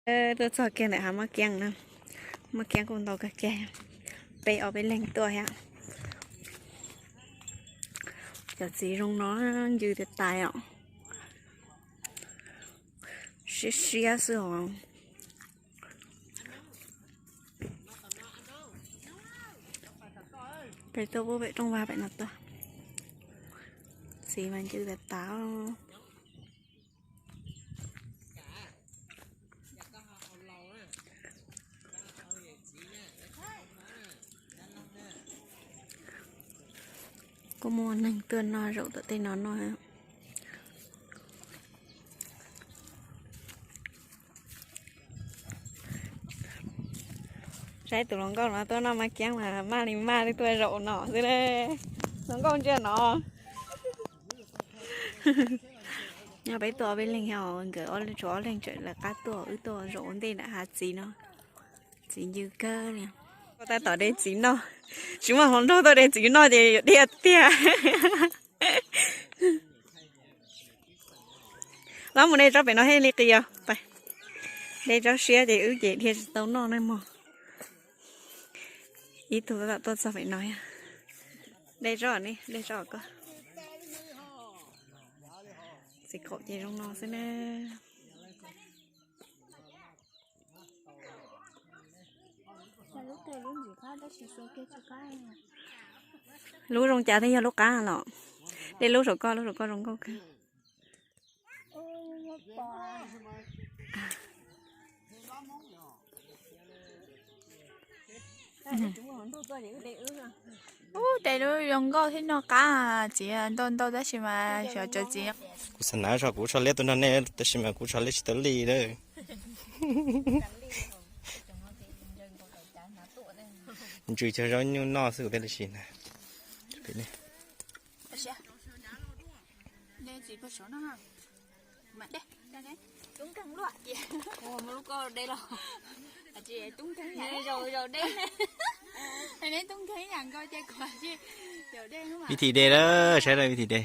Tuaj txog kiag ntawm hav Mab Kiab na, Mab Kiab kuj ntau kawg kiag, peb ob peb leeg tuaj thiab. Cov txiv zoo no ncw tias tais os, siab siab xwb os. Peb tuaj pub pem rooj vag pem no tuaj, txiv mas ncw tias tais. Kuj muaj neeg tuaj noj zaum tom tej no noj. Saib tus hluas nkauj no tuaj noj Mab Kiab mas maj li maj li tuaj zaum no xwb. Hluas nkauj ntsia no. Nyob peb tuaj ob peb leeg, nkawd tshuav ob leeg tseem lawv qab tuaj, wb tuaj zaum ua ntej nram hav txiv no. Txiv ncw kawg li. Tab tom de txiv noj, tsis muaj hluas nraug tuaj de txiv noj ces yuav diaj tiag. Los mus de tsob pem no thiaj li qis os. De tsob siab ces wb ces dhia tsis tau noj ne mog. Ib tug tab tom tuaj txog pem no. De tsob ne, de tsob koj. Txiv qaum ces zoo no xwb na. Lub zoo cas thiaj yog lub qab los? De lub saum koj, lub saum koj zoo nkauj kawg. Ub, de lub zoo nkauj thiab noj qab, txiv ntau ntau tab sis mas xyov cov txiv. Kuv xav hnav zog kuv tsho liab tuaj nrog nej tab sis mas kuv tsho liab tsis tau li lawm. Ntsws cog zaub nyuj noj xwb kuv thiaj li sim hnav. Vib thim de lawm, saib lawm vib thim de.